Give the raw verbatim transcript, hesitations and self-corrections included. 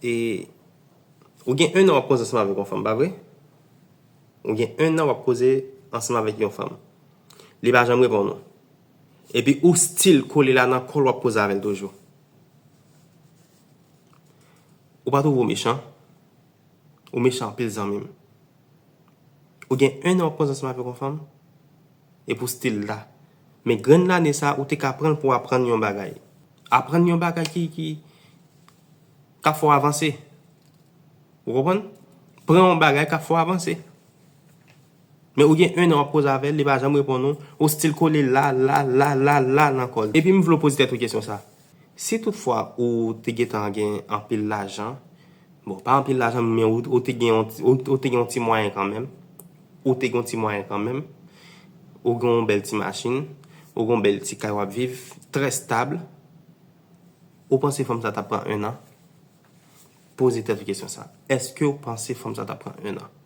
E ou gen en an w ap koze ansanm avèk yon fanm, pa vre? Ou gen en an w ap koze ansanm avèk yon fanm. Li pa janm reponn ou. Epi ou still kole la nan kò l, w ap koze avè l toujou. Ou pa twouve w mechan? Ou mechan anpil, zanmi m. Ou gen en an w ap koze ansanm avèk yon fanm, epi w still la. Men grenn lane sa, ou te ka pran l pou w aprann yon bagay. Aprann yon bagay ki, ki, k ap fè w avanse. Ou konprann? Pran yon bagay k ap fè w avanse. Men ou gen en an w ap koze avè l, li pa janm reponn ou, ou still kole la, la, la, la, la nan kò l. Epi m vle w poze tèt ou kesyon sa. Si toutfwa ou te gentan gen anpil lajan, bon, pa anpil lajan, men ou, ou te gen yon, ou, ou te gen yon ti mwayen kanmenm, ou te gen yon ti mwayen kanmenm, ou gen yon bèl ti machin, ou gen yon bèl ti kay w ap viv, trè stab, ou panse fanm sa t ap pran en an? Poze tèt ou kesyon sa. Èske w panse fanm sa t ap pran en an?